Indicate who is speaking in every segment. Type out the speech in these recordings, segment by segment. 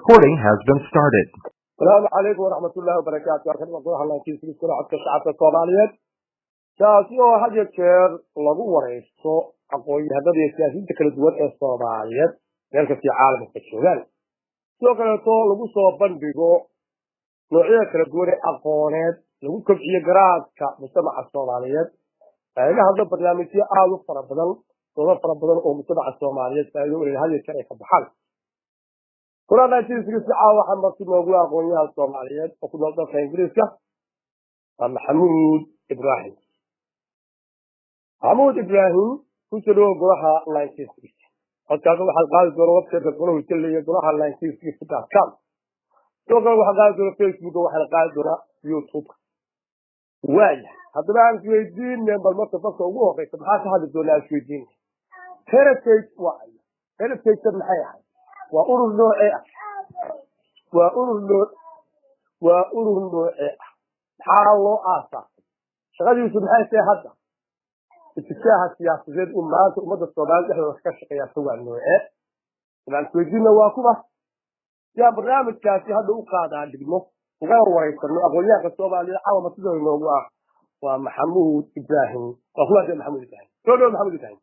Speaker 1: Recording has been started.
Speaker 2: Asalaamu calaykum waraxmatullahi wabarakaatu. Halkan waa Golaha 1960, codka shacabka Soomaaliyeed, taasi oo had iyo jeer lagu waraysto aqoon-yahanada iyo siyaasiyiinta kala duwan ee Soomaaliyeed meel kastii caalamka joogaan. Sidoo kaleeto lagu soo bandhigo noocyada kala duwan ee aqooneed, lagu kobciyo garaadka mujtamaca Soomaaliyeed, lagaga hadlo barnaamijyo aada u fara badan, doodo fara badan oo mujtamaca Soomaaliyeed faa'iido u leh had iyo jeer ay ka baxaan. Golaha 1960 caawa waxaa marti noogu aqoon-yahan Soomaaliyeed oo ku nool dalka Ingiriiska, waa Maxamuud Ibraahim. Maxamuud Ibraahim, ku soo dhawow Golaha 1960. Codkaaga waxaad qaadi doona websiteka golahu iska leeyahay, golaha 1960.com. Sidoo kale waxaad qaadi doona Facebooka, waxaana qaadi doona YouTube. Waaya, haddaba aan isweydiine bal marka dadka ugu horeysa maxaa ka hadli doonaa? Isweydiine, Heritage waa ayo? Heritage maxay ahayd? Waa urur noocee ah? Waa urur noocee ah? Maxaa loo aasaasay? Shaqadiisu maxay tahay hadda? Itijaaha siyaasadeed uu maanta ummadda Soomaalida dhexdooda ka shaqeeyaase waa noocee? Dabaan isweydiina waa kuba yaa barnaamijkaasi hadda u qaadaa dhigno, ugana wareysano aqoon-yahanka Soomaaliya. Caawa martida inoogu ah waa Maxamuud Ibraahim. Waa kuwaas Maxamuud Ibraahim. Soo dhow, Maxamuud Ibraahim.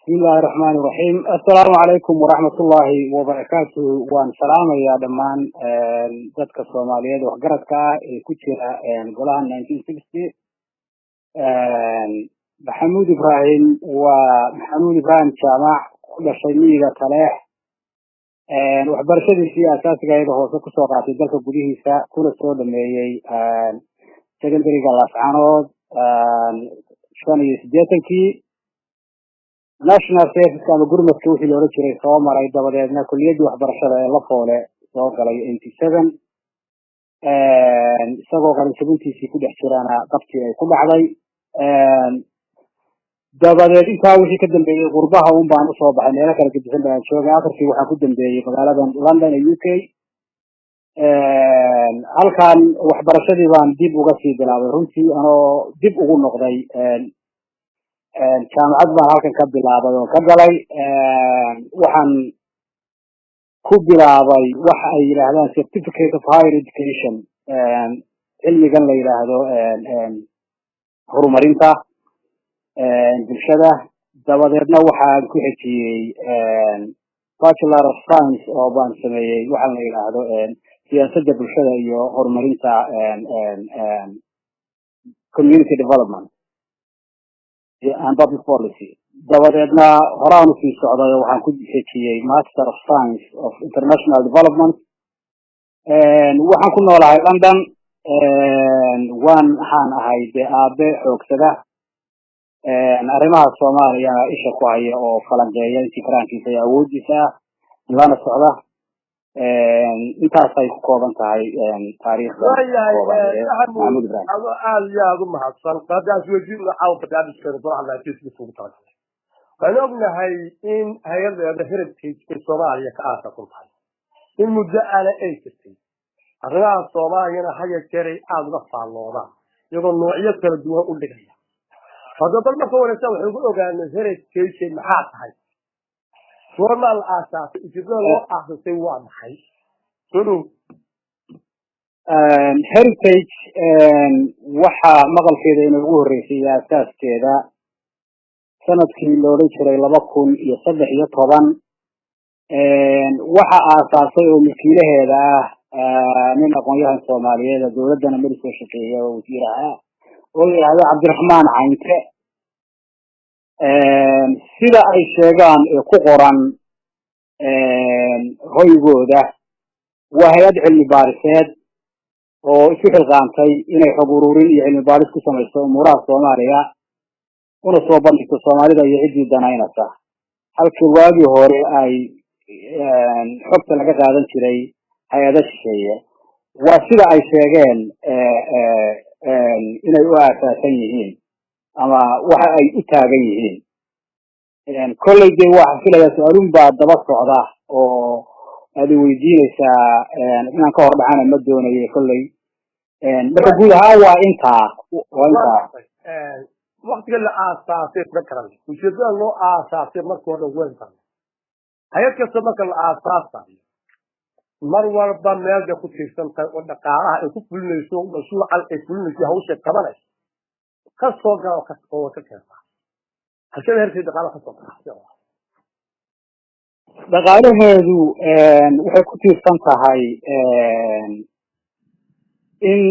Speaker 3: Bismi illahi raxmaani raxiim. Assalaamu calaykum waraxmat ullaahi wabarakaatu. Waan salaamayaa dhammaan dadka Soomaaliyeed waxgaradka ah ee ku jira Golaha 1960. Maxamuud Ibraahim waa Maxamuud Ibraahim Jaamac, ku dhashay miyiga Taleex, waxbarashadiisii asaasiga iyada hoose kusoo qaatay dalka gudihiisa, kuna soo dhameeyey secondaryga Laascaanood 85-kii, national service ama gurmadka wixii loola jiray soo maray, dabadeedna kuliyaddii waxbarashada ee Lafoole soo galay 87, isagoo qalinjabintiisii ku dhex jirana qabtii ay ku dhacday. Dabadeed intaa wixii ka dambeeyey qurbaha un baan usoo baxay, meelo kala gedisan baan joogay. Afarkii waxaan ku dambeeyey magaaladan London ee UK. Halkan waxbarashadii baan dib uga sii bilaabay runtii, anoo dib ugu noqday jaamacad baan halkan ka bilaabay oo ka galay. Waxaan ku bilaabay waxa ay yidhaahdaan Certificate of Higher Education, cilmigan la yidhaahdo horumarinta bulshada. Dabadeedna waxaan ku xejiyey Bachelor of Science oo baan sameeyey waxaan la yidhaahdo siyaasadda bulshada iyo horumarinta, community development and public policy. Dabadeedna horaan usii socday oo waxaan ku xejiyey Master of Science of International Development. Waxaan ku noolahay London. Waxaan ahay dee aabe xoogsada, arrimaha Soomaaliya isha ku haya oo falanqeeya intii karaankiisa iyo awoodiisa ah, lana socda. Intaasay ku kooban tahay taariikhda.
Speaker 2: Waayahay.
Speaker 3: Maxamuud Ibrahim.
Speaker 2: Adoo aada iyo aada u mahadsan, haddaan isweydiino caawa barnaamijkeena Golaha 1960 ugu talagalay, waxaynu ognahay in hay-adeeda Heritage ay Soomaaliya ka aasasan tahay in muddo ana ay jirtay, arrimaha Soomaaliyana haya jeeray aada uga faalloodaan iyagoo noocyo kala duwan u dhigaya. Hadda bal marka wareysa waxay ugu ogaanay Heritage maxaa tahay, goormaa la aasaasay, ujeedada loo aasasay waa maxay? Soo dhow.
Speaker 3: Heritage waxaa maqalkeeda inoogu horreysay iyo asaaskeeda sanadkii la odhan jiray 2013. Waxa aasaasay oo milkiilaheeda ah nin aqoon-yahan Soomaaliyeed oo dawladdana mari soo shaqeeya oo wasiir ahaa oo la yidhahdo Cabdiraxmaan Caynte. Sida ay sheegaan ee ku qoran hoygooda, waa hay-ad cilmi baariseed oo isu xilqaantay inay xog ururin iyo cilmi baaris ku samayso umuuraha Soomaaliya, una soo bandhigto Soomaalida iyo ciddii danaynaysa, halkii waagii hore ay xogta laga qaadan jiray hay-ada shisheeye. Waa sida ay sheegeen inay u aasaasan yihiin ama waxa ay u taagan yihiin. Kolley dee waxaan filayaa su-aalun baa daba socda oo aad i weydiinaysaa, inaan ka hor dhacana ma doonayo kolley. Marka guud ahaan waa intaa.
Speaker 2: Waktiga la aasaasay ma garan, ujeedada loo aasaasay markii hore weyn garan. Hay-ad kasta marka la aasaasayo, mar walba meel bay ku tiirsan tahay oo dhaqaalaha ay ku fulinayso mashruucan ay fulinayso, hawsha qabanayso ka soo gala oo ka keentaa. Halkeeda Heritage dhaqaalaha ka soo gala?
Speaker 3: Dhaqaalaheedu waxay ku tiirsan tahay in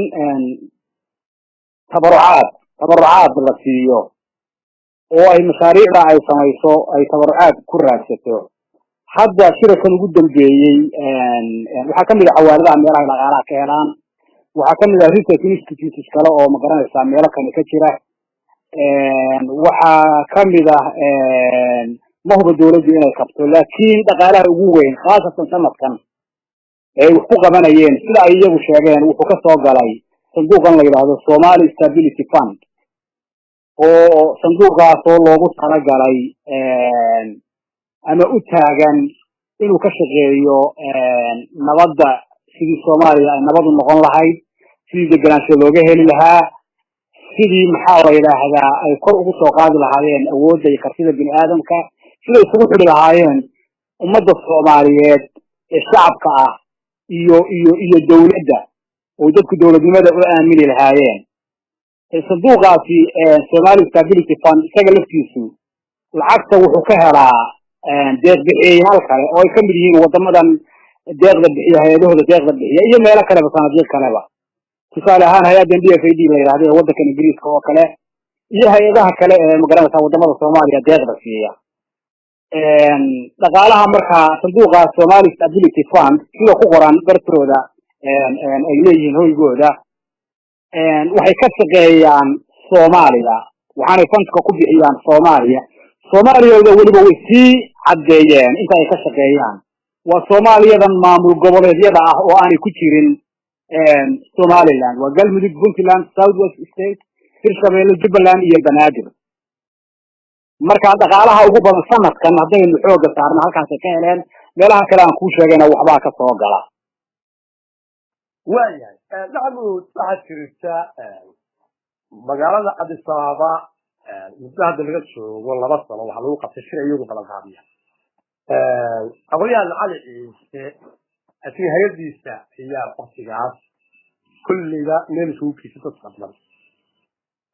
Speaker 3: tabarucaad la siiyo oo ay mashaariicda ay samayso ay tabarucaad ku raadsato. Hadda shirarkan ugu dambeeyey waxaa kamid ah xawaaladaha meelaha dhaqaalaha ka helaan. Waxaa kamid ah research institutes kale oo, magaranaysaa, meelo kale ka jira. Waxaa kamid ah, ma huba dawladdu inay qabto, laakiin dhaqaalaha ugu weyn, khaasatan sanadkan, ee wax ku qabanayeen, sida ay iyagu sheegeen, wuxuu ka soo galay sanduuqan la yidhaahdo Somali Stability Fund, oo sanduuqaasoo loogu talagalay ama u taagan inuu ka shaqeeyo nabadda, sidii Soomaaliya ay nabad u noqon lahayd, sidii degenaansho looga heli lahaa, sidii, maxaa la yidhaahdaa, ay kor ugu soo qaadi lahaayeen awoodda iyo kartida bini aadamka, siday isugu xidhi lahaayeen ummadda Soomaaliyeed ee shacabka ah iyo dawladda, oo dadku dawladnimada u aamini lahaayeen. Sanduuqaasi Somali Stability Fund isaga laftiisu lacagta wuxuu ka helaa deeq bixiyayaal kale oo ay kamid yihiin wadamadan deeqda bixiya, hay-adahooda deeqda bixiya iyo meelo kaleba, sanadiiq kaleba. Tusaale ahaan, hay-addan DFID la yidhahdo ee waddankan Ingiriiska oo kale iyo hay-adaha kale ee, magaranaysa, wadamada Soomaaliya deeqda siiya. Dhaqaalaha markaa sanduuqa Somali Stability Fund, sida ku qoran bartooda ay leeyihiin hoygooda, waxay ka shaqeeyaan Soomaaliya, waxaanay fundka ku bixiyaan Soomaaliya. Soomaaliyada weliba way sii caddeeyeen inta ay ka shaqeeyaan: waa Soomaaliyadan maamul goboleedyada ah oo aanay ku jirin Somaliland, waa Galmudug, Puntland, South West State, Hirshabeelle, Jubbaland iyo Banaadir. Marka dhaqaalaha ugu badan sanadkan, haddaynu xooga saarno, halkaasay ka heleen. Meelaha kale aan kuu sheegayna waxbaa ka soo gala.
Speaker 2: Waayahay, Maxamuud, waxaad jirta magaalada Addis Ababa muddo hadda laga joogo 2 sano waxaa lagu qabtay shir iyagu ballanqaabiya. Aqoonyahan Cali Ciise asiga hay-adiisa ayaa waktigaas kulliga meel isugu geysay dad fara badan,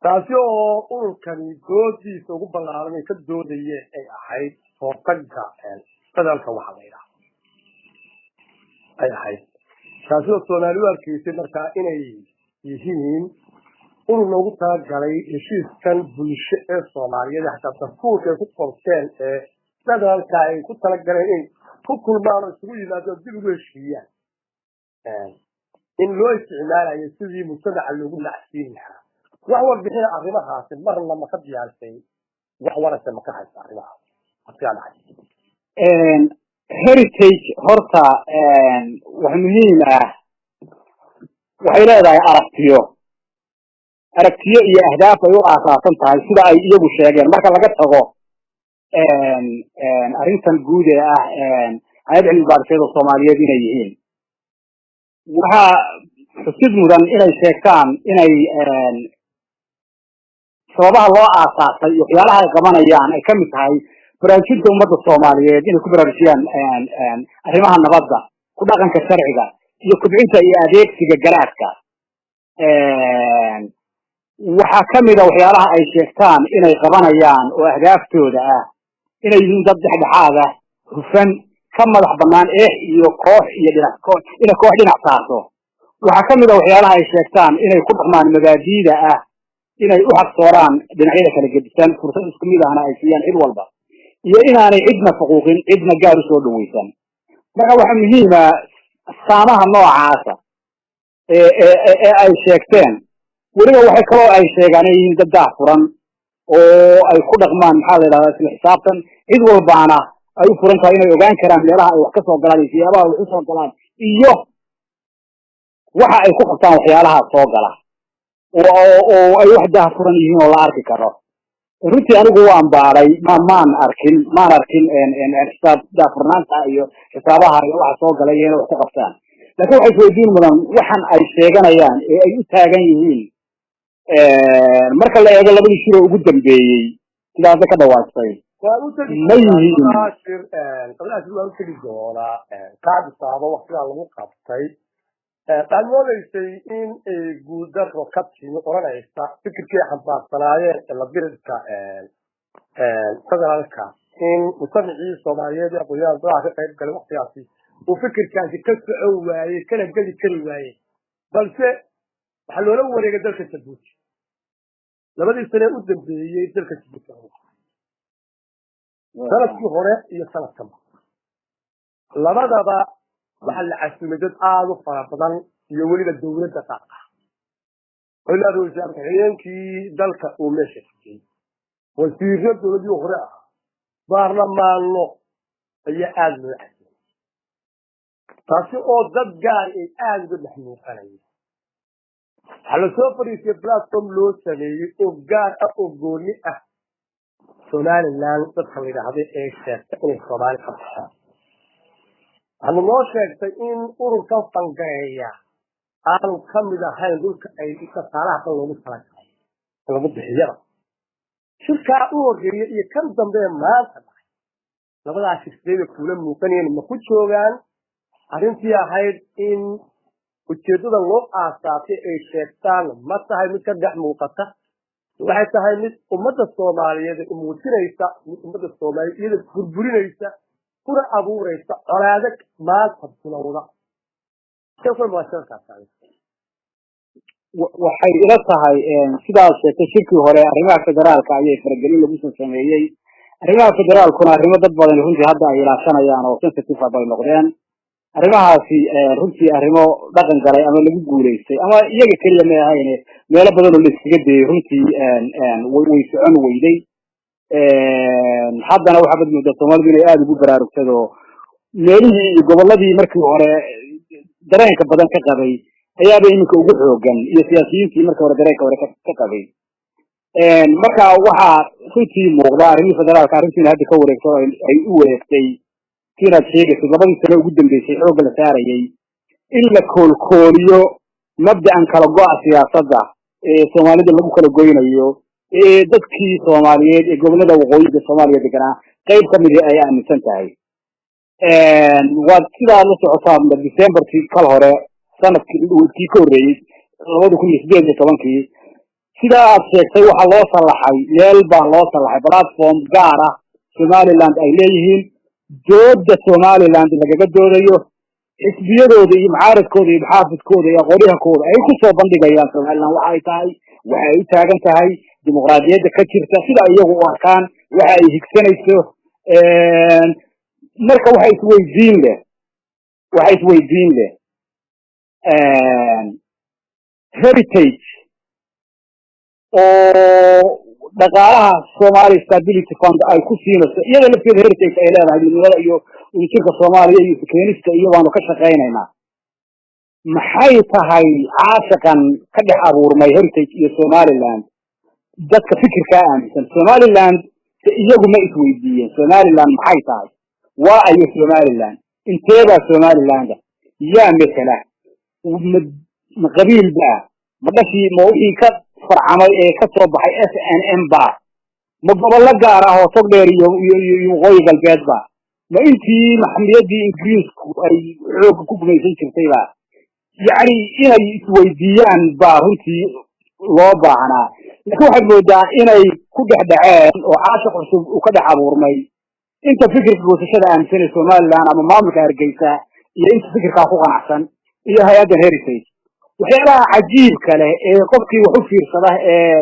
Speaker 2: taasi oo ururkani doodiisa ugu ballaaran ay ka doodayeen ay ahayd hortagga federaalka waxa la yidhaahdo ay ahayd, taasi oo Soomaali u arkaysay markaa inay yihiin urur loogu talagalay heshiiskan bulsho ee Soomaaliyeed, xataa dastuurka ay ku qorteen ee federaalka ay ku talagaleen inay ku kulmaan oo isugu yimaado dib ugu heshiiyaan, in loo isticmaalayo sidii mujtamaca loogu nacsiin lahaa. Wax warbixina arrimahaasi marna ma ka diyaarisay? Wax warase ma ka haysa arrimahaas waqtigaa dhacay?
Speaker 3: Heritage horta wax muhiim ah waxay leedahay aragtiyo iyo ahdaaf ay u aasaasan tahay, sida ay iyagu sheegeen. Marka laga tago arrintan guud ee ah hay-ad cilmi baadhiseed oo Soomaaliyeed inay yihiin, waxaa xusid mudan inay sheegtaan inay sababaha loo aasaasay iyo waxyaalaha ay qabanayaan ay kamid tahay baraarujinta ummadda Soomaaliyeed, inay ku baraarujiyaan arrimaha nabadda, ku dhaqanka sharciga iyo kubcinta iyo adeegsiga garaadka. Waxaa kamid a waxyaalaha ay sheegtaan inay qabanayaan oo ahdaaftooda ah inay yihiin dad dhexdhexaad ah, hufan, ka madax banaan eex iyo koox iyo dhinac inay koox dhinac saarto. Waxaa kamid a waxyaalaha ay sheegtaan inay ku dhaqmaan mabaadiida ah inay u xaqsooraan dhinacyada kala gedisan, fursad isku mid ahna ay siiyaan cid walba, iyo inaanay cidna faquuqin, cidna gaar usoo dhaweysan. Marka waxaa muhiima astaamaha noocaasa ee ay sheegteen. Weliba waxay kaloo ay sheegaan inay yihiin dad daah furan oo ay ku dhaqmaan, maxaa la yidhahdaa, isla xisaabtan, cid walbaana ay u furan tahay inay ogaan karaan meelaha ay wax ka soo galaan iyo siyaabaha wax usoo galaan iyo waxa ay ku qabtaan waxyaalaha soo gala, oo ay wax daah furan yihiin oo la arki karo. Runtii anigu waan baaray, ma maan arkin xisaab daahfurnaanta iyo xisaabaha iyo waxa soo galay iyo inay wax ku qabtaan. Laakiin waxay isweydiin mudan waxan ay sheeganayaan ee ay u taagan yihiin. Marka la eego labadii shir oo ugu dambeeyey, sidaasa ka dhawaajtay.
Speaker 2: Waan u tegi
Speaker 3: Ma yihiin
Speaker 2: Ashir, qablaashir waan u tegi doonaa Kaadisaabo waktigaa lagu qabtay. Waxaad moodaysay in ay guuldaro ka timi odhanaysa fikirkii xambaarsanaayeen la dirirka federaalka, in mujtamacii Soomaaliyeed ee aqoonyahan dadaha ka qayb galay waktigaasi uu fikirkaasi ka socon waayey, kana geli kari waayey, balse waxaa loola wareegay dalka Jabuuti 2dii sane u dambeeyey. Dalka Jabuuti sanadkii hore iyo sanadkanba labadaba waxaa la casumay dad aada u fara badan iyo weliba dowladda qaar ah oo ilaa ra-iisul ku-xigeenkii dalka uu meesha fijiyey, wasiiro dowladii hore ahaa, baarlamaano ayaa aada loo casumay, taasi oo dad gaar ay aada uga dhex muuqanayeen. Waxaa lasoo fadhiistay platform loo sameeyey oo gaar ah oo gooni ah Somaliland dadka la yidhaahday ee sheegta inay Soomaali ka baxaan. Waxaana noo sheegtay in ururkan fangareeya aanu ka mid ahayn dhulka ay dhaqaalaha kan loogu talagalay in lagu bixiyaba. Shirkaa u horreeyay iyo kan dambe maanta dhacay, labadaa shir sidee bay kuula muuqanayeen? Ma ku joogaan arrintii ahayd in ujeeddada loo aasaasay ay sheegtaan? Ma tahay mid ka dhex muuqata? Waxay tahay mid ummadda Soomaaliyeed ay muujinaysa, mid ummadda Soomaaliyeed iyada burburinaysa kuna abuuraysa colaado maanta bilowda?
Speaker 3: Waxay ila tahay sidaad sheegtay, shirkii hore arrimaha federaalka ayay faragelin lagu soo sameeyey. Arrimaha federaalkuna arrimo dad badan runtii hadda ay ilaashanayaan oo sensitive bay noqdeen. Arrimahaasi runtii arrimo dhaqan galay ama lagu guulaystay ama iyaga keliya may ahayne, meelo badan oo la iskaga dayay runtii way socon weyday. Haddana waxaad moodaa Soomaalidu inay aada ugu baraarugtado meelihii iyo gobolladii markii hore dareenka badan ka qabay ayaaba iminka ugu xoogan, iyo siyaasiyiintii markii hore dareenka hore ka qabay. Marka waxaa runtii muuqda arrimihii federaalka arrintiina hadda ka wareegto, ay u wareegtay kiinaad sheegaysid 2dii sano ugu dambeysay xoogga la saarayay in la koolkooliyo mabda'an kala go'a siyaasadda ee Soomaalida lagu kala goynayo, ee dadkii Soomaaliyeed ee gobollada waqooyiga Soomaaliya deganaa qayb ka midi ay aaminsan tahay. Waad sidaa la socotaa, Decemberkii kal hore, sanadkii kii ka horreeyey, 2018-kii, sidaa aad sheegtay, waxaa loo sallaxay, meel baa loo sallaxay platform gaar ah Somaliland ay leeyihiin, dooda Somaliland lagaga doodayo, xisbiyadooda iyo mucaaradkooda iyo maxaafidkooda iyo aqoonyahankooda ay ku soo bandhigayaan Somaliland waxa ay tahay, waxa ay u taagan tahay, dimuqraadiyadda ka jirta sida iyagu u arkaan, waxa ay higsanayso. Marka waxa isweydiin leh Heritage oo dhaqaalaha Somali Stability Fund ay ku siinayso, iyada lafteeda Heritage ay leedahay midnimada iyo wadajirka Soomaaliya iyo keenista iyo baanu ka shaqaynaynaa. Maxay tahay caashiqan ka dhex abuurmay Heritage iyo Somaliland? Dadka fikirkaa aaminsan Somaliland iyagu ma isweydiiyeen Somaliland maxay tahay? Waa ayo Somaliland? Inteebaa Somalilanda? Yaa metela? Ma qabiil ba? Ma dhashii? Ma wixii ka farcamay ee ka soo baxay SNM ba? Ma gobollo gaar ah oo Togdheer iyo Waqooyi Galbeed ba? Ma intii maxmiyadii Ingiriisku ay xoogga ku gumaysan jirtay ba? Yacni inay isweydiiyaan baa runtii loo baahnaa, laakiin waxaad moodaa inay ku dhex dhaceen oo caashiq cusub uu ka dhex abuurmay inta fikirka goosashada aaminsan ee Somaliland ama maamulka Hargeysa iyo inta fikirkaa ku qanacsan iyo hay-addan Heritage. Waxyaalaha cajiibka leh ee qofkii wax u fiirsada ee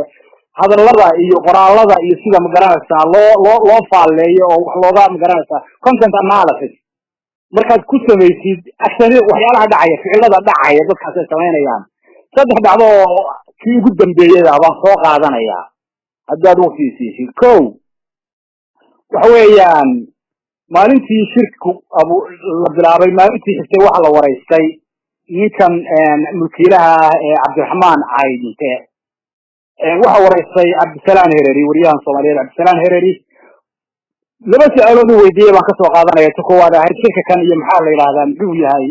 Speaker 3: hadallada iyo qoraallada iyo sida magaranaysaa loo faalleeyo oo wax looga magaranaysaa content analysis markaad ku samaysid action, waxyaalaha dhacaya, ficilada dhacaya, dadkaas ay samaynayaan, saddex dhacdo oo kii ugu dambeeyada baan soo qaadanayaa haddaad waqti siisid. Ko waxa weeyaan maalintii shirku abu la bilaabay, maalintii xigtay waxa la waraystay ninkan mulkiilaha ah ee Cabdiraxmaan Caydinte. Waxa waraystay Cabdisalaan Hereri, wariyahan Soomaaliyeed Cabdisalaan Hereri. Laba su-aalood u weydiiyey baan kasoo qaadanaya. Ta koowaad ahayd shirka kan iyo maxaa la yidhahdaa, muxuu yahay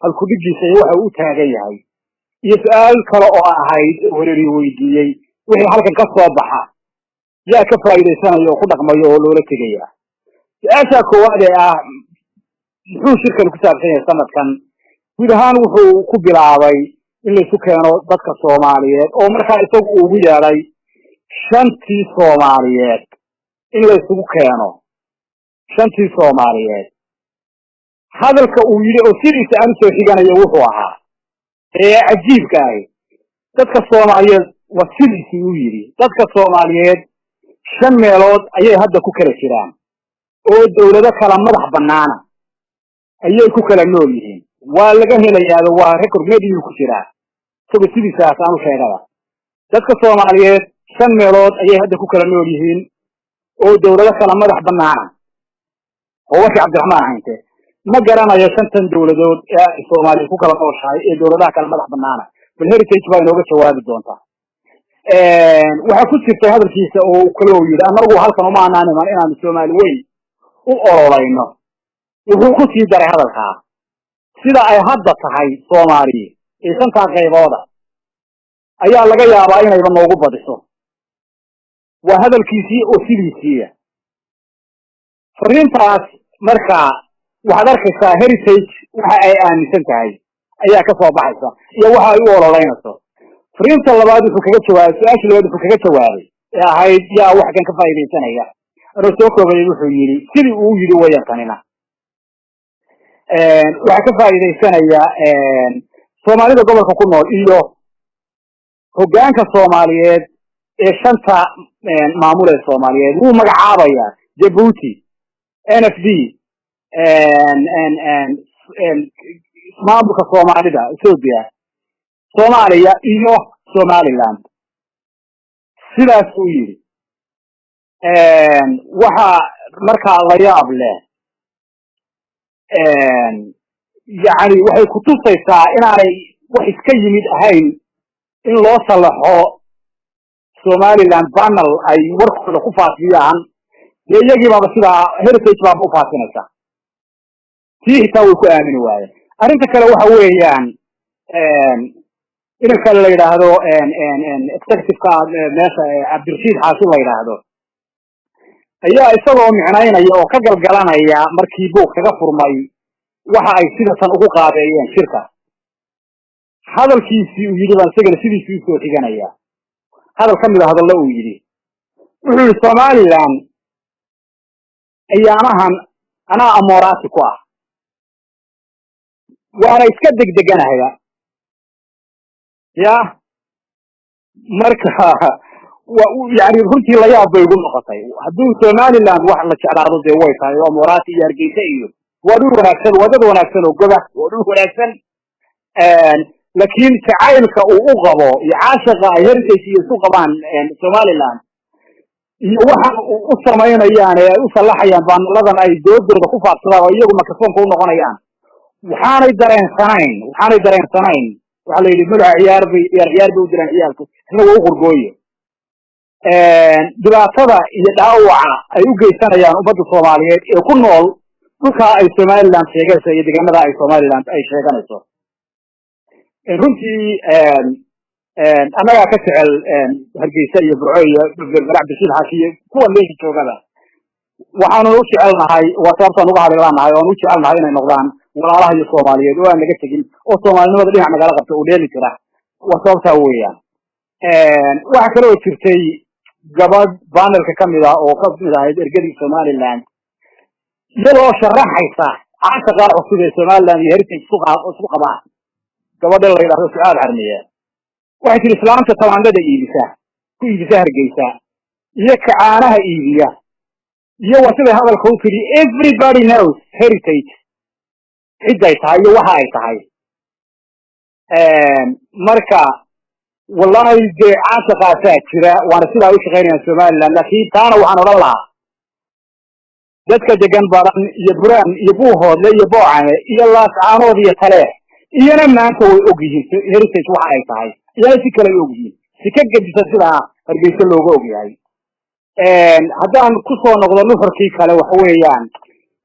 Speaker 3: halkudhigiisa iyo waxa uu u taagan yahay, iyo su-aal kale oo ahayd Hereri weydiiyey wixii halkan ka soo baxa. Yaa ka faa'iidaysanaya oo ku dhaqmaya oo loola tegaya? Su-aasha koowaad ee ah muxuu shirkan ku saabsan yahay sanadkan guud ahaan, wuxuu ku bilaabay in laysu keeno dadka Soomaaliyeed, oo markaa isagu ugu yeedhay shantii Soomaaliyeed, in laysugu keeno shantii Soomaaliyeed. Hadalka uu yidhi oo sidiisa aan usoo xiganayo wuxuu ahaa ee cajiibka ahi, dadka Soomaaliyeed, waa sidiisii uu yidhi, dadka Soomaaliyeed shan meelood ayay hadda ku kala jiraan oo dawlado kala madax banaana ayay ku kala nool yihiin. Waa laga helayaaba, waa record mediu ku jiraa isagoo sidiisaas aan u sheegada. Dadka Soomaaliyeed shan meelood ayay hadda ku kala nool yihiin oo dawlado kala madax banaana, oo warkii Cabdiraxmaan Haynte. Ma garanayo shantan dawladood ee ay Soomaaliya ku kala nooshahay ee dawladaha kala madax banaana, bal Heritage baa inooga jawaabi doontaa. Waxaa ku jirtay hadalkiisa oo kale uu yidhi, annagu halkan uma anaan iman inaanu Soomaali weyn u ololayno. Wuxuu ku sii daray hadalkaa, sida ay hadda tahay Soomaaliya ee shantaa qaybooda ayaa laga yaabaa inayba noogu badiso. Waa hadalkiisii oo sidiisiiya. Fariintaas marka waxaad arkaysaa Heritage waxa ay aaminsan tahay ayaa ka soo baxaysa iyo waxa ay u ololeynayso. Fariinta labaad wuxuu kaga jawaabay, su-aashii labaad wuxuu kaga jawaabay ee ahayd yaa wax kan ka faa'iidaysanaya, anoo soo koobayay, wuxuu yidhi sidii uu yidhi weeyaan tanina, waxaa ka faa'iidaysanaya Soomaalida gobolka ku nool iyo hoggaanka Soomaaliyeed ee shanta maamul ee Soomaaliyeed. Wuu magacaabayaa: Jabuuti, NFD, maamulka Soomaalida Ethiopia, Soomaaliya iyo Somaliland. Sidaas uu yidhi. Waxa markaa la yaab leh, yani waxay kutusaysaa inaanay wax iska yimid ahayn in loo sallaxo Somaliland panel ay warkooda ku faafiyaan. Dee iyagii baaba sidaa, Heritage baaba ufaafinaysa, tii xitaa way ku aamini waayeen. Arrinta kale waxa weeyaan, inan kale la yidhaahdo executive-ka meesha, Cabdirashiid Xaashi la yidhaahdo, ayaa isagoo micnaynaya oo ka galgalanaya markii buug kaga furmay waxa ay sida tan ugu qaabeeyeen shirka, hadalkiisii uu yidhi baan isagana sidiisii usoo xiganaya. Hadal ka mid a hadallo uu yidhi wuxuu yidhi, "Somaliland ayaamahan anaa amoraati ku ah, waana iska degdeganahaya." Ya marka wa yani runtii layaab bay igu noqotay. Hadduu Somaliland wax la jeclaado dee way tahay oo amoraati iyo Hargeysa iyo waa dhul wanaagsan, waa dad wanaagsan oo goba, waa dhul wanaagsan, laakiin jacaylka uu u qabo iyo caashaqa ay Heritage iyo isu qabaan Somaliland iyo waxan u samaynayaan ee ay u sallaxayaan paneladan ay doodooda ku faafsadaan oo iyagu microphoneka u noqonayaan, waxaanay dareensanayn. Waxaa la yidhi madaxa ciyaar bay ciyaar ciyaar bay u diraan ciyaalku, isna waa u qurgooye. Dhibaatada iyo dhaawaca ay u geysanayaan ummadda Soomaaliyeed ee ku nool dhulkaa ay Somaliland sheeganayso iyo deegaanada ay Somaliland ay sheeganayso, runtii annagaa ka jecel Hargeysa iyo Burco iyo Berbera. Cabdirashiid Xaashi iyo kuwan meesha joogaba waxaanu u jecelnahay, waa sababtaan uga hadhilaanahay oan u jecelnahay inay noqdaan walaalaha iyo Soomaaliyeed oo aan laga tegin oo soomaalinimada dhinac nagala qabta oo dheeli jira. Waa sababtaa weeyaan. Waxaa kaloo jirtay gabadh panelka kamid ah oo kamid ahayd ergadii Somaliland, iyadoo sharaxaysa caashaqaa cusub ee Somaliland iyo Heritage isku qabaan. Gabadha la yidhahdo Sucaad Xarmiye waxay tihi, islaamta tamaandada iibisa, ku iibisa Hargeysa, iyo kacaanaha iibiya iyo, waa siday hadalka u tidhi, everybody knows Heritage cidday tahay iyo waxa ay tahay. Marka wallahi dee caashaqaasaa jira, waana sidaa u shaqaynayaan Somaliland. Laakiin taana waxaan odhan lahaa dadka degan Baran iyo Buraan iyo Buuhoodle iyo Boocame iyo Laascaanood iyo Taleex iyana maanta way og yihiin Heritage waxa ay tahay, iyana si kale ay og yihiin, si ka gedisa sidaa Hargeysa looga og yahay. Haddaan kusoo noqdo nuxurkii kale, waxa weeyaan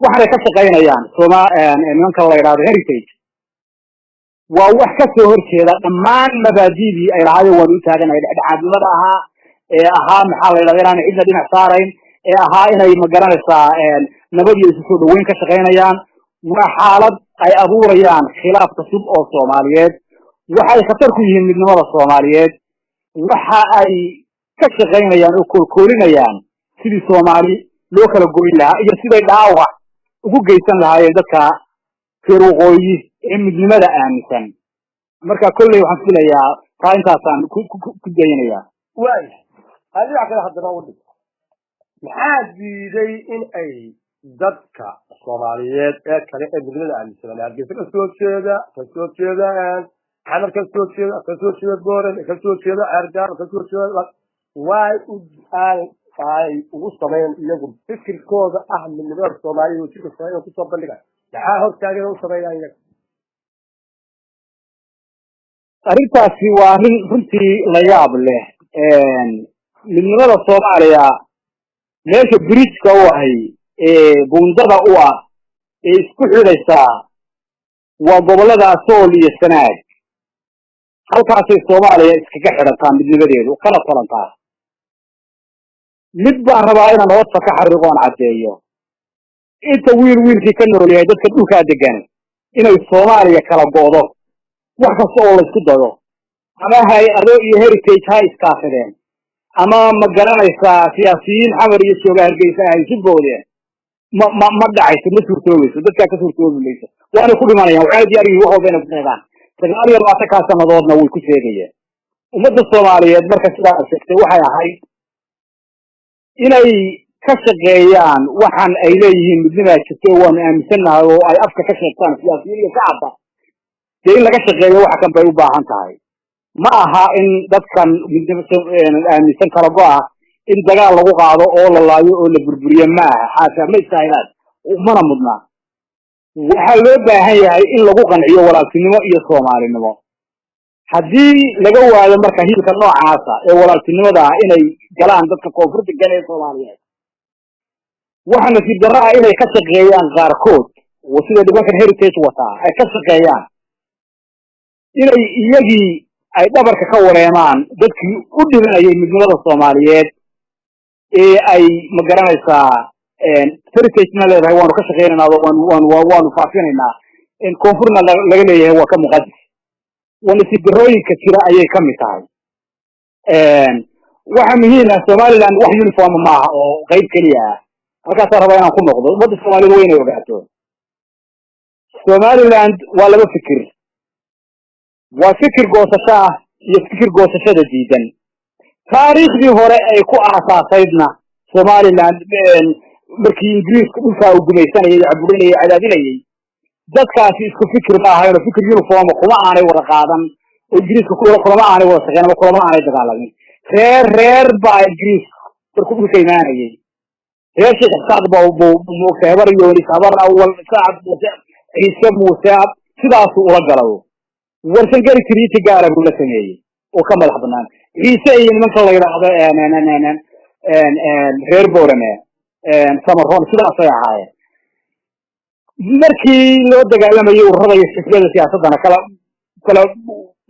Speaker 3: waxaanay ka shaqaynayaan soma nimanka la yidhahdo Heritage waa wax ka soo horjeeda dhammaan mabaadidii ay lahaayeen waanu u taaganahay, dhexdhexaadnimada ahaa. Ee ahaa, maxaa la yidhahda, inaanay cidna dhinac saarayn, ee ahaa inay, ma garanaysaa, nabad iyo isu soo dhaweyn ka shaqaynayaan, waa xaalad ay abuurayaan khilaaf cusub oo Soomaaliyeed. Waxay khatar ku yihiin midnimada Soomaaliyeed. Waxa ay ka shaqaynayaan oo koolkoolinayaan sidii Soomaali loo kala goyn lahaa iyo siday dhaawac ugu geysan lahaayeen dadka reer waqooyi ee midnimada aaminsan. Marka kolley waxaan filayaa taa intaasaan ku daynayaa.
Speaker 2: Waaya, dhinac kale haddaba u dhig. Maxaa diiday in ay dadka Soomaaliyeed ee kale ee midnimada aaminsan, Hargeysa ka soo jeeda, ka soo jeeda Xamar, ka soo jeeda, ka soo jeeda Boren, ka soo jeeda Ceergaab, ka soo jeeda, waay u ay ugu sameyn iyagu fikirkooda ah midnimada Soomaaliya, jirka Soomaaliya kusoo bandhiga? Maxaa hortaagan u sameeyaan iyaga?
Speaker 3: Arrintaasi waa arrin runtii la yaab leh. Midnimada Soomaaliya meesha bridge-ka u ahay ee buundada u ah ee isku xidhaysaa waa gobollada Sool iyo Sanaag. Halkaasay Soomaaliya iskaga xidhantaa midnimadeedu, kana talantaa. Mid baan rabaa inaan hoosta ka xariiqo oon caddeeyo: inta wiil wiilkii ka nool yahay dadka dhulkaa degan, inay Soomaaliya kala go'do, wax kasta oo laysku dayo, ama hay-ado iyo Heritage ha iskaafideen, ama, ma garanaysaa, siyaasiyiin Xamar iyo jooga Hargeysa ha isu boodeen, ma dhacayso, ma suurtoobayso. Dadkaa ka suurtoobi mayso, waanay ku dhimanayaan. Waxaana diyaar yihiin wax walba inay ku sheegaan. 29-kaa sanadoodna way ku sheegayeen ummadda Soomaaliyeed. Marka sidaa sheegtay, waxay ahayd inay ka shaqeeyaan waxaan ay leeyihiin midnimaa jirto, waanu aaminsannahay, oo ay afka ka sheegtaan siyaasiyiin iyo shacabba. Dee in laga shaqeeyo waxa kan bay u baahan tahay. Ma aha in dadkan midnimo aaminsan kala go-a in dagaal lagu qaado oo la laayo oo la burburiyo. Ma aha, xaasha, ma istaahilaan, mana mudna. Waxaa loo baahan yahay in lagu qanciyo walaaltinimo iyo Soomaalinimo. Haddii laga waayo marka hiilka noocaasa ee walaaltinimada ah inay galaan dadka koonfur degan ee Soomaaliyeed, waxa nasiib darro ah inay ka shaqeeyaan qaarkood oo sida nimankan Heritage wataa ay ka shaqeeyaan inay iyagii ay dhabarka ka wareemaan dadkii u dhimanayay midnimada Soomaaliyeed ee ay, ma garanaysaa, Heritage-na leedahay waanu ka shaqeynaynaa, waanu faafinaynaa, koonfurna laga leeyahay waa ka muqadis. Waa nasiib darrooyinka jira ayay kamid tahay. Waxa muhiim ah, Somaliland wax uniform maaha oo qayb keliya ah. Halkaasaan rabaa inaan ku noqdo. Ummadda Soomaalida waa inay ogaato Somaliland waa laba fikir: waa fikir goosasho ah iyo fikir goosashada diidan. Taariikhdii hore ay ku aasaasaydna Somaliland, markii Ingiriisku dhulkaa uu gumaysanayay, caburinayay, cadaadinayay, dadkaasi isku fikir ma ahayn oo fikir uniform kuma aanay wada qaadan, oo Ingiriiska kulama aanay wada shaqeyn ama kulama aanay dagaalamin. Reer reer baa Ingiriisku markuu dhulka imaanayay, reer Sheekh Isaaq ba buu moogtay, Habar Yoonis, Habar Awal, Sacad Muuse, Ciise Muuse, sidaasuu ula galayo. Warsangeli treaty gaara buu la sameeyey oo ka madax banaan. Ciise iyo nimanka la yidhaahdo reer Borame, Samaroon, sidaasay ahaayeen. Markii loo dagaalamayay ururada iyo xisbiyada siyaasaddana, kala kala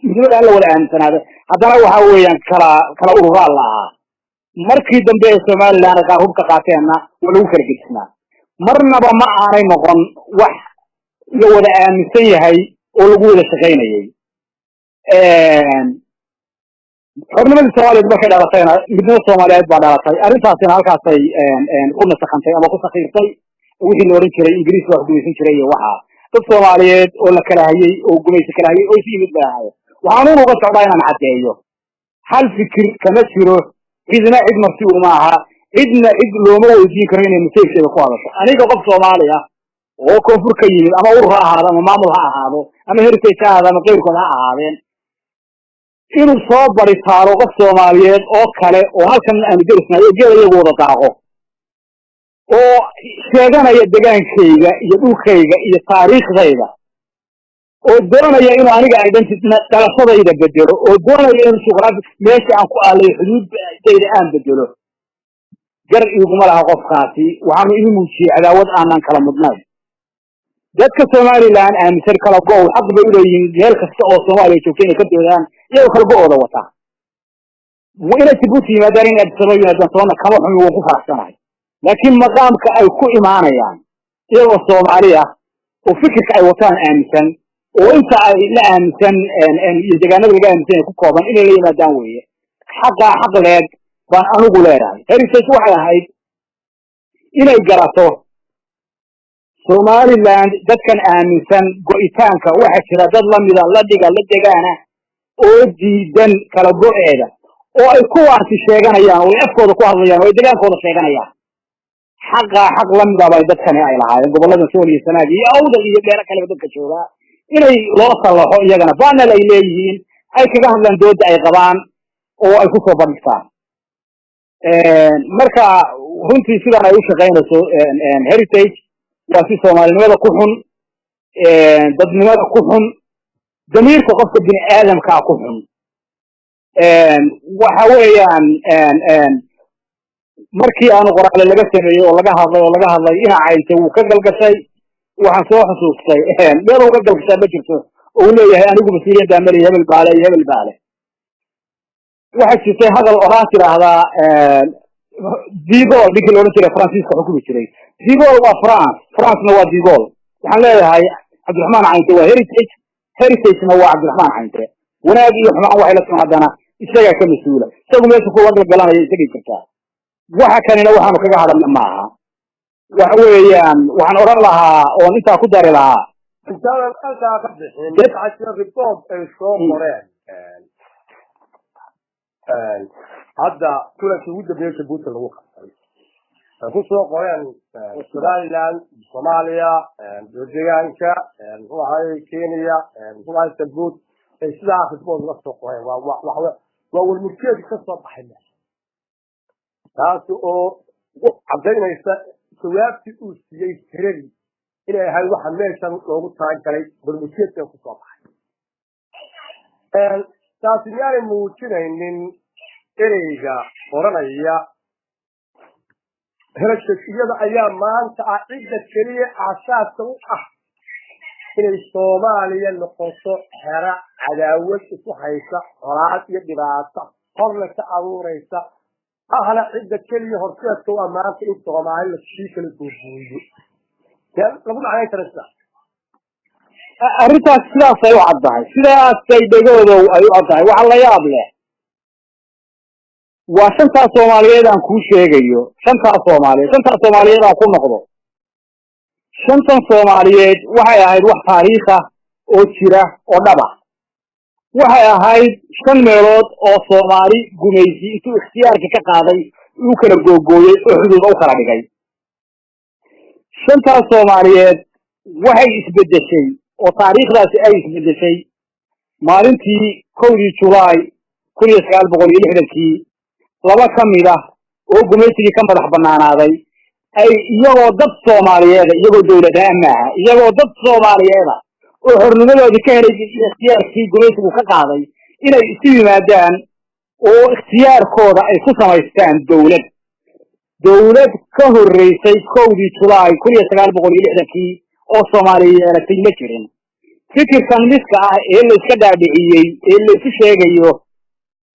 Speaker 3: midnimada la wada aaminsanaada, haddana waxa weeyaan kala kala ururaal la ahaa. Markii dambe ee Somaliland ay qaar hubka qaateenna, waa lagu kala gedisnaa. Marnaba ma aanay noqon wax la wada aaminsan yahay oo lagu wada shaqaynayay. Xornimadii Soomaaliyeed markay dhalatayna, midnimada Soomaaliyeed baa dhalatay. Arrintaasina halkaasay ku nasakantay ama ku sakiirtay wixii la odhan jiray Ingiriis waa gumaysan jiray. Iyo waxaa dad Soomaaliyeed oo la kala hayay oo gumaysi kala hayay oo isu yimid bay ahaayeen. Waxaan uga socdaa inaan caddeeyo hal fikir kama jiro. Cidna cid marti uma aha, cidna cid looma weydiin karo inay masayrkeeda ku hadasho. Aniga qof Soomaali ah oo koonfur ka yimid, ama urur ha ahaado, ama maamul ha ahaado, ama Heritage ha ahaado, ama keyrkood ha ahaadeen, inuu soo baritaaro qof Soomaaliyeed oo kale oo halkan aanu derisnahay oo geel iyagu wada daaqo oo sheeganaya degaankayga iyo dhulkayga iyo taariikhdayda, oo doonaya inuu aniga identity dhalashadayda bedelo, oo doonaya inuu juqraafi meesha aan ku aalay xuduuddayda aan bedelo, gar iguma laha qofkaasi. Waxaanu ii muujiyey cadaawad aanan kala mudnayn. Dadka Somaliland aaminsan kala go-ow xaq bay uleeyihiin meel kasta oo Soomaaliya joogta inay ka doodaan iyagoo kala go-ooda wata. Inay Jabuuti yimaadaan, in Addis Ababa yimaadaan toona kama xumi, waan ku faraxsanahay. Laakiin maqaamka ay ku imaanayaan, iyagoo Soomaaliya oo fikirka ay wataan aaminsan oo inta ay la aaminsan iyo deegaanada laga aaminsan yahay ku kooban, inay la yimaadaan weeye. Xaqaa xaq leeg baan anigu leedahay. Heritage waxay ahayd inay garato Somaliland dadkan aaminsan go'itaanka. Waxaa jira dad lamida, la dhiga, la degaana oo diidan kala go'eeda, oo ay kuwaasi sheeganayaan, oo ay afkooda ku hadlayaan, oo ay degaankooda sheeganayaan. Xaqaa xaq lamida bay dadkani ay lahaayeen, gobollada Sool iyo Sanaag iyo Awdal iyo beero kaleba dadka joogaa, inay loo sallaxo iyagana panel ay leeyihiin, ay kaga hadlaan dooda ay qabaan oo ay kusoo bandhigtaan. Marka runtii sidan ay u shaqaynayso Heritage waa si Soomaalinimada ku xun, dadnimada ku xun, damiirka qofka bini aadamkaa ku xun. Waxa weeyaan, markii aanu qoraale laga sameeyey oo laga hadlay oo laga hadlay, ina Caynte wuu ka galgashay. Waxaan soo xusuustay meel uga galgashaa ma jirto oo uu leeyahay anigu mas-uuliyaddaa maliya, hebel baale iyo hebel baale. Waxaa jirtay hadal odhaan tidhaahdaa De Gaulle, ninkii la odhan jiray Faransiiska xukumi jiray. De Gaulle waa France, Francena waa De Gaulle. Waxaan leeyahay Cabdiraxmaan Caynte waa Heritage, Heritagena waa Cabdiraxmaan Caynte. Wanaag iyo xumaan waxay la timaadana isagaa ka mas-uula. Isagu meesha kuga galgalanaya isagay jirtaa. Waxa kanina waxaanu kaga hadalna maaha. Waxa weeyaan, waxaan odhan lahaa oon intaa ku dari lahaa,
Speaker 2: intaanan halkaa ka bixin, waxaa jira report ay soo qoreen hadda kulankii ugu dambeeyey Jabuuti lagu qabtay, ay ku soo qoreen Somaliland, Soomaaliya, deegaanka, muxuu ahay, Kenya, muxuu ahay, Jabuuti, ay sidaa report uga soo qoreen. Waa warmurtiyeedka ka soo baxay meesha, taasi oo caddaynaysa jawaabtii uu siiyey tiradii inay ahayd waxa meeshan loogu talagalay warmurtiyeedkan kusoo baxay. Taasi miyaanay muujinaynin ereyga oranaya Heritage iyada ayaa maanta ah cidda keliya aasaaska u ah inay Soomaaliya noqoto xero cadaawad isu haysa, colaad iyo dhibaato horle ka abuuraysa, ahna cidda keliya horseedka u ah maanta in Soomaali lasii kala googooyo? Dee lagu macnayn kara sidaas?
Speaker 3: Arrintaas sidaasay u caddahay, sidaasay dhegoodow ay u caddahay. Waxa la yaab leh waa shantaas Soomaaliyeed aan kuu sheegayo. Shantaas Soomaaliyeed, shantaas Soomaaliyeed aan ku noqdo. Shantan Soomaaliyeed waxay ahayd wax taariikh ah oo jira oo dhab ah. Waxay ahayd shan meelood oo Soomaali gumaysi intuu ikhtiyaarka ka qaaday uu kala googooyey oo xuduuda u kala dhigay. Shantaas Soomaaliyeed waxay isbeddeshay oo taariikhdaasi ay isbeddeshay maalintii 1dii Julaay 1960-kii, laba ka mid ah oo gumaysigii ka madax banaanaaday ay iyagoo dad Soomaaliyeeda, iyagoo dawladaha maaha, iyagoo dad Soomaaliyeeda oo xornimadoodii ka helay ikhtiyaarkii gumaysigu ka qaaday, inay isu yimaadaan oo ikhtiyaarkooda ay ku samaystaan dawlad. Dawlad ka horreysay 1dii Julaay 1960-kii oo Soomaaliya yeelatay ma jirin. Fikirkan miska ah ee la iska dhaadhiciyey ee la isu sheegayo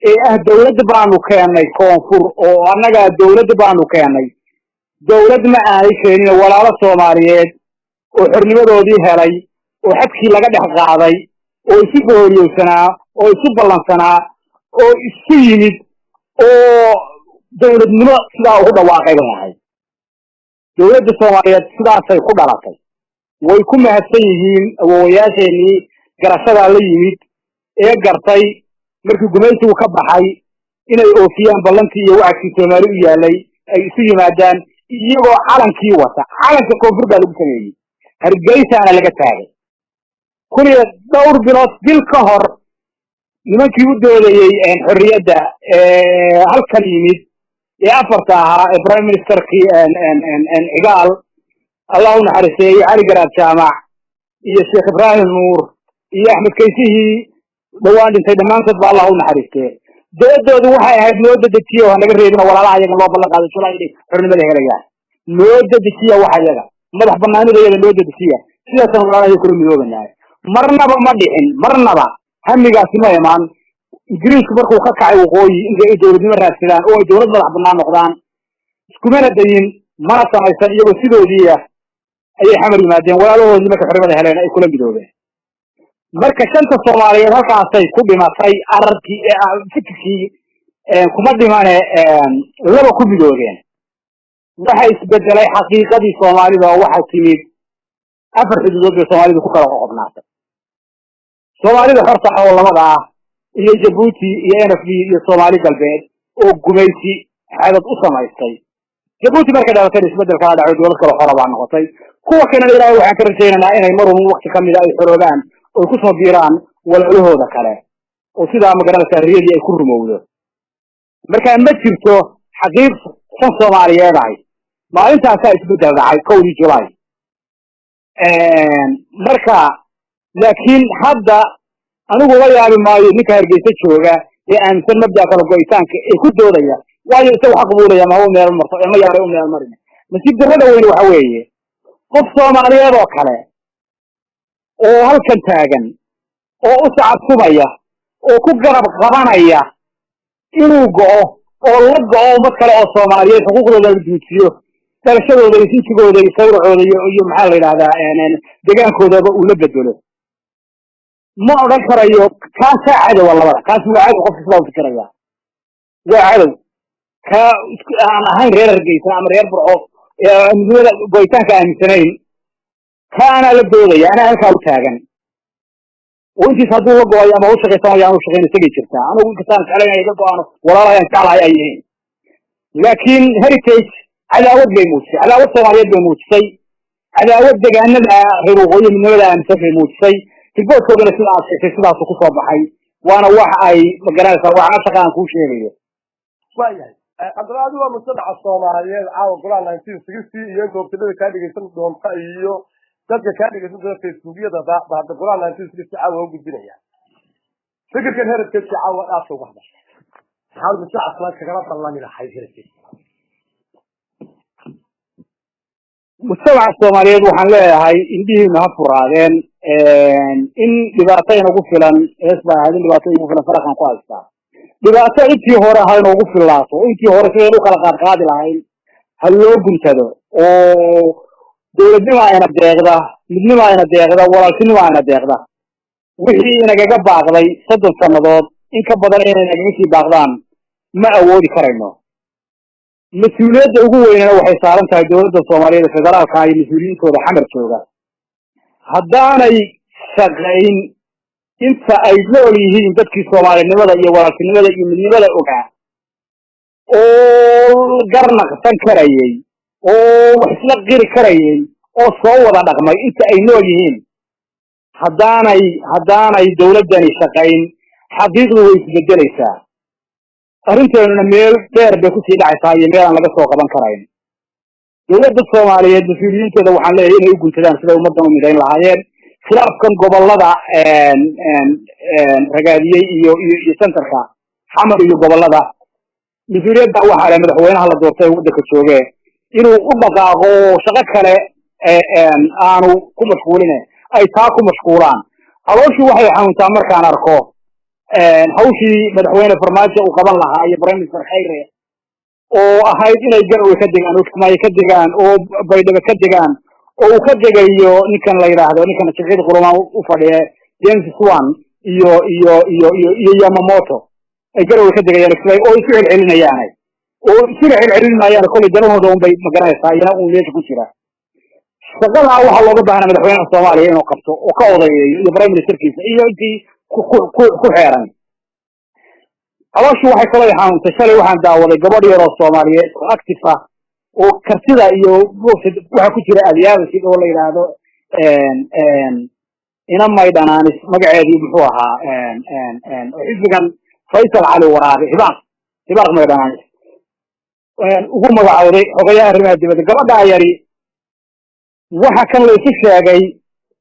Speaker 3: ee ah dawlad baanu keennay koonfur oo annagaa dawlad baanu keennay, dawlad ma aanay keenin. Walaalo Soomaaliyeed oo xornimadoodii helay oo xadkii laga dhex qaaday oo isu booriyowsanaa oo isu ballansanaa oo isu yimid oo dawladnimo sidaa ugu dhawaaqay bay ahayd. Dawladda Soomaaliyeed sidaasay ku dhalatay. Way ku mahadsan yihiin awowayaasheenii garashadaa la yimid ee gartay markii gumaysigu ka baxay inay oofiyaan ballantii iyo wacadkii Soomaali u yaalay, ay isu yimaadaan iyagoo calankii wata. Calanka koonfur baa lagu sameeyey, Hargeysaana laga taagay. Kun iyo dhowr bilood, bil ka hor, nimankii u doodayey xorriyadda halkan yimid ee afarta ahaa ee prime ministerkii Cigaal, Allah u naxariiseeyey, Cali Garaad Jaamac iyo Sheekh Ibraahim Nuur iyo Axmed Kaysihii dhawaan dhintay, dhammaantood ba Allah u naxariistee, doodoodu waxay ahayd: noo dedejiya oo hanaga reebina walaalaha iyaga loo ballan qaaday Julay inay xornimada helayaan. Noo dedejiya wax iyaga madax banaanida iyada noo dedejiya, sidaasaan walaalaha kula midoobanahay. Marnaba ma dhicin, marnaba hamigaasi ma imaan. Ingiriisku markuu ka kacay waqooyi intay ay dowladnimo raadsadaan oo ay dowlad madax bannaan noqdaan, iskumana dayin, mana samaysan. Iyagoo sidoodii ah ayay Xamar yimaadeen walaalahoodii markay xornimada heleen ay kula midoobeen. Marka shanta Soomaaliyeed halkaasay ku dhimatay ararkii, fikirkii kuma dhimane, laba ku midoobeen. Waxa isbedelay xaqiiqadii Soomaalida oo waxaa timid afar xuduudood bay Soomaalidu ku kala qoqobnaatay: Soomaalida xorta ah oo labada ah iyo Jabuuti iyo NFD iyo Soomaali Galbeed oo gumaysi xadad u samaystay. Jabuuti markay dhalatayna isbedel kala dhacay, dowlad kale xora baa noqotay. Kuwa kalena Ilaahay waxaan ka rajaynaynaa inay mar un waqti kamida ay xoroobaan oy kusoo biiraan walaalahooda kale, oo sidaa, magaranaysaa, riyadii ay ku rumowdo. Marka ma jirto xaqiiq shan Soomaaliyeed ahay. Maalintaasaa isbedel dhacay, 1-dii Julaay. Marka laakiin hadda anigu la yaabi maayo ninka Hargeysa jooga ee aaminsan mabda'a kala go'itaanka ee ku doodaya, waayo isagu xaq buu leeyahay, ma u meel marto ma yaaray u meel marin. Nasiib darrada weyne waxa weeye qof Soomaaliyeed oo kale oo halkan taagan oo u sacabsumaya oo ku garab qabanaya inuu go'o oo la go'o ummad kale oo Soomaaliyeed, xuquuqdooda la duujiyo, dhalashadooda iyo sinjigooda iyo sawracooda iyo maxaa la yidhahdaa, degaankoodaba uu la bedelo. Ma odhan karayo kaasaa cadowa labada, kaasi waa cadow. Qofka sidaa u fikiraya waa cadow. Ka aan ahayn reer Hargeysa ama reer Burco, midnimada go'itaanka aaminsanayn, ka anaa la doodaya, anaa halkaa u taagan oo intiis hadduu la go'ayo ama u shaqaysanayo aan u shaqayn isagay jirtaa. Anigu inkastaan jeclayn inay iga go'aano, walaalahay aan jeclahay ay yihiin, laakiin Heritage cadaawad bay muujisay, cadaawad Soomaaliyeed bay muujisay, cadaawad degaanada reer waqooyi midnimada aaminsan bay muujisay. Reportkoodana sida aad sheegtay sidaasu kusoo baxay, waana wax ay, magaranaysaa, wax ashaqa aan kuu sheegayo.
Speaker 2: Waayahay. Haddaba adigu waa mujtamaca Soomaaliyeed caawa golaha 1960 iyo inta wabtilada kaa dhegeysan doonta iyo dadka kaa dhegeysan doonta Facebookyada ba hadda golaha 1960 caawa u gudbinaya fikirkan Heritage caawa dhaafka uga hadashay. Maxaad mujtamaca Soomaaliyeed kagala ballami lahayd Heritage?
Speaker 3: Mujtamaca Soomaaliyeed waxaan leeyahay indhihiinu ha furaadeen. In dhibaato inagu filan hees baa ahayd, in dhibaato inagu filan faraqan ku haystaa, dhibaato intii hore ha inoogu filaato, intii hore sidaynu ukala qaadqaadi lahayn ha loo guntado, oo dowladnimo ayna deeqda, midnimo ayna deeqda, walaaltinimo ayna deeqda. Wixii inagaga baaqday 30 sannadood in ka badan inay nagaga sii baaqdaan ma awoodi karayno. Mas-uuliyadda ugu weynana waxay saaran tahay dowladda Soomaaliyeed ee federaalka iyo mas-uuliyiintooda Xamar jooga. Haddaanay shaqayn inta ay nool yihiin dadkii soomaalinimada iyo walaaltinimada iyo midnimada ogaa oo garnaqsan karayay oo wax isla qiri karayay oo soo wada dhaqmay, inta ay nool yihiin haddaanay dowladdani shaqayn, xaqiiqdu way isbedelaysaa, arrinteenuna meel dheer bay kusii dhacaysaa iyo meel aan laga soo qaban karayn. Dowladda Soomaaliyeed mas-uuliyiinteeda waxaan leeyahay inay u guntadaan siday ummaddan u midayn lahaayeen. Khilaafkan gobolada ragaadiyey iyo centerka Xamar iyo gobolada, mas-uuliyadda waxaa leh madaxweynaha la doortay ee waddanka jooge, inuu u dhaqaaqo oo shaqo kale aanu ku mashquuline ay taa ku mashquulaan. Calooshii waxay xanuuntaa markaan arko hawshii madaxweyne Farmaajo uu qaban lahaa iyo Prime Minister Khayre oo ahayd inay Garowe ka degaan oo Kismaayo ka degaan oo Baydhabo ka degaan, oo uu ka degayo ninkan la yidhaahdo, ninkan Jimciyada Qurumaan u fadhiya, James Swan iyo Yamamoto, ay Garowe ka degayaan, Kismaayo, oo isu celcelinayaanay oo isuna celcelin maayaan. Kollay danahooda un bay, magaranaysaa, iyana uun meesha ku jira. Shaqadaa waxaa looga baahnaa madaxweynaha Soomaaliya inuu qabto oo ka odayeeyo iyo prime ministerkiisa iyo intii ku xeeran. Calooshii waxay kaloo xanuuntay shalay waxaan daawaday gabadh yar oo Soomaaliyeed oo active ah oo kartida iyo waxa ku jira adyaabasid oo la yidhaahdo ina Maydhanaanis, magaceedii muxuu ahaa, xisbigan Faysal Cali Waraabe, Hibaaq Maydhanaanis ugu magacowday xogayaha arrimaha dibadda. Gabadhaa yari waxa kan la isu sheegay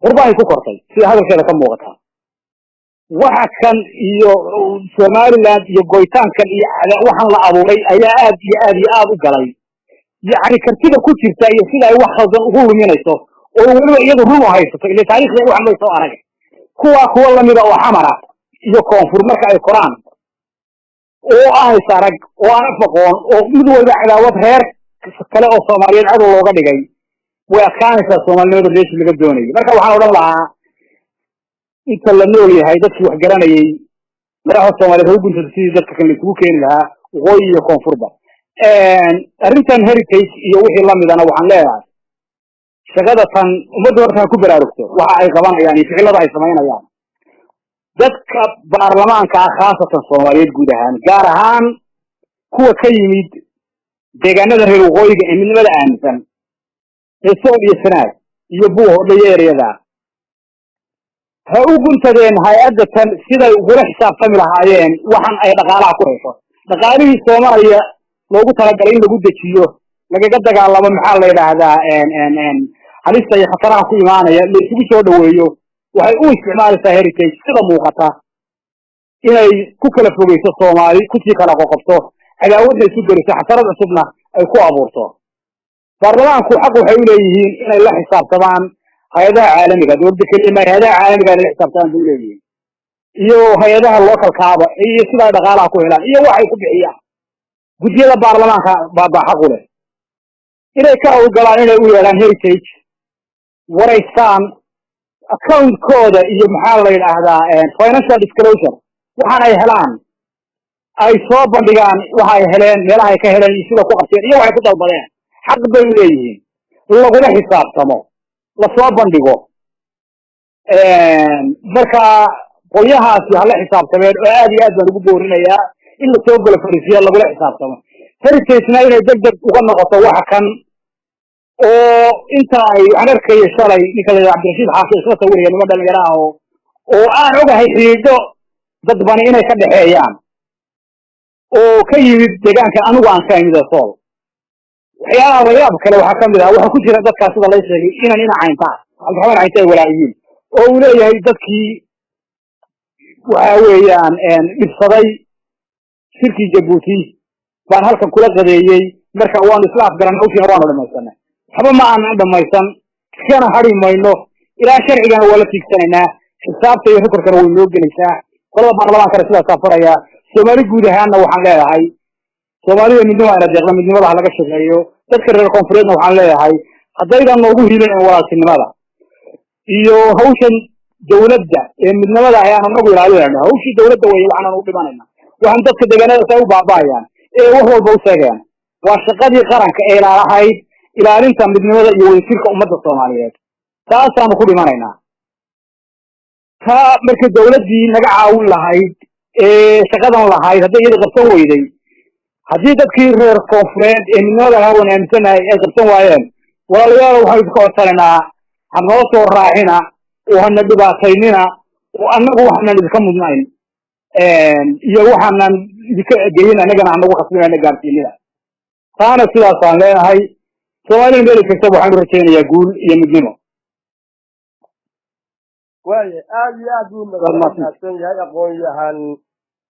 Speaker 3: qurbahay ku kortay, sida hadalkeeda ka muuqata. Waxa kan iyo Somaliland iyo goytaankan iyo waxaan la abuuray ayaa aad iyo aad iyo aad u galay. Yacni kartida ku jirta iyo sida ay wax khaldan ugu luminayso oo weliba iyadu run u haysato, ile taariikhda waxan bay soo arag. Kuwaa kuwa lamida oo Xamara iyo koonfur marka ay koraan. Oo aan is arag oo aan afaqoon oo mid walba cadaawad reer kale oo Soomaaliyeed cadow looga dhigay, way adkaanaysaa Soomaalinimada meeshii laga doonayo. Marka waxaan odhan lahaa, inta la nool yahay, dadkii wax garanayay, madaxda Soomaaliyeed ha u guntato sidii dadka kan la isugu keeni lahaa, waqooyi iyo koonfurba. Arrintan Heritage iyo wixii lamidana waxaan leeyahay, shaqada tan ummadda horta ha ku baraarugto waxa ay qabanayaan iyo ficilada ay samaynayaan. Dadka baarlamaanka ah, khaasatan Soomaaliyeed guud ahaan, gaar ahaan kuwa ka yimid deegaanada reer waqooyiga ee midnimada aaminsan ee Sool iyo Sanaag iyo Buuhoodle iyo ereyada, ha u guntadeen hay-adda tan siday ugula xisaabtami lahaayeen waxan ay dhaqaalaha ku hesho. Dhaqaalihii Soomaaliya loogu talagalay in lagu dejiyo, lagaga dagaalamo, maxaa la yidhaahdaa, halista iyo khataraha ku imaanaya, la isugu soo dhaweeyo, waxay u isticmaalaysaa Heritage, sida muuqata, inay ku kala fogeyso Soomaali, kusii kala qoqobto, cadaawadna isu geliso, xasarad cusubna ay ku abuurto. Baarlamaanku xaq waxay uleeyihiin inay la xisaabtamaan hay-adaha caalamiga. Dowladda keliya ma, hay-adaha caalamiga inay la xisaabtamaan bay uleeyihiin, iyo hay-adaha localkaaba, iyo sida ay dhaqaalaha ku helaan iyo waxay ku bixiyaan. Guddiyada baarlamaanka baa xaq u leh inay ka howlgalaan, inay u yeedhaan Heritage, waraystaan accountkooda iyo, maxaa la yidhaahdaa, financial disclosure, waxaan ay helaan ay soo bandhigaan, waxa ay heleen, meelaha ay ka heleen iyo sida ku qabteen iyo waxay ku dalbadeen. Xaq bay u leeyihiin lagula xisaabtamo, lasoo bandhigo. Marka qolyahaasi hala xisaabtameen oo aad iyo aad baan ugu boorinayaa in lasoo galo fariisiya, lagula xisaabtamo. Heritagena inay deg deg uga noqoto waxa kan oo inta ay waxaan arkaya shalay ninka la yidhaha Cabdirashiid Xaashi isla sawiraya niman dhalinyaro ah oo aan ogahay xidhiidho dadbani inay ka dhexeeyaan oo ka yimid deegaanka anigu aan ka imid ee Sool. Waxyaalaha layaab kale waxaa kamid ah, waxaa ku jira dadkaas, sida lay sheegay, inan ina Cayntaa, Cabdiraxmaan Caynta, ay walaayihiin oo uu leeyahay dadkii waxa weeyaan dhibsaday shirkii Jabuuti baan halkan kula qadeeyey. Marka waanu isla afgaran, hawshiina waanu dhamaysanay. Waxba ma aanan dhamaysan, kana hadhi mayno ilaa sharcigana waa la tiigsanaynaa, xisaabta iyo recordkana way noo gelaysaa. Qolada baarlamaankana sidaasaa faraya. Soomaali guud ahaanna waxaan leeyahay, Soomaalida midnimo ayna deeqda, midnimada ha laga shaqeeyo. Dadka reer koonfureedna waxaan leeyahay, haddaydan noogu hiilinayn walaaltinimada iyo hawshan dawladda ee midnimada ayaan anagu ilaalinayna, hawshii dawladda wey waxaanan u dhimanayna, waxaan dadka deegaanadaas ay u baaba'ayaan ee wax walba u sheegayaan waa shaqadii qaranka ee ilaalahayd ilaalinta midnimada iyo wadajirka ummadda Soomaaliyeed. Taasaanu ku dhimanaynaa. Taa marka dawladdii naga caawin lahayd ee shaqadan lahayd hadday iyada qabsan weyday, haddii dadkii reer koonfureed ee midnimada lahaa wan aaminsanahay ay qabsan waayeen, walaalayaal, waxaan idinka codsanaynaa ha noo soo raacina oo hana dhibaataynina, oo annagu waxaanan idinka mudnayn iyo waxaanan idinka geyin annagana hanagu khasbinana gaarsiinina. Taana sidaasaan leenahay. Soomaalida meel kastaba waxaan u rajaynayaa guul iyo midnimo.
Speaker 2: Waaya, aada iyo aad buu mahadsan yahay aqoon-yahan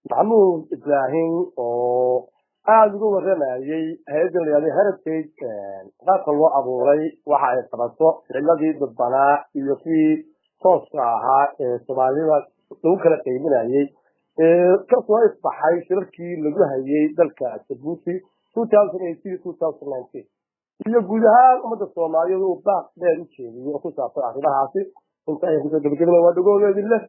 Speaker 2: Maxamuud Ibraahim oo aada uga waramayey hay-adda la yihahdo Heritage, qaabka loo abuuray, waxa ay qabato, ficiladii dadbanaa iyo kuwii tooska ahaa ee Soomaalida lagu kala qaybinayey ee kasoo ifbaxay shirarkii lagu hayay dalka Jabuuti 2018, 2019, iyo guud ahaan ummadda Soomaaliyeed uu baaq dheer u jeediyey oo ku saabsan arrimahaasi. Inta ayaan kusoo gabagabina, waa dhagoodeedin leh.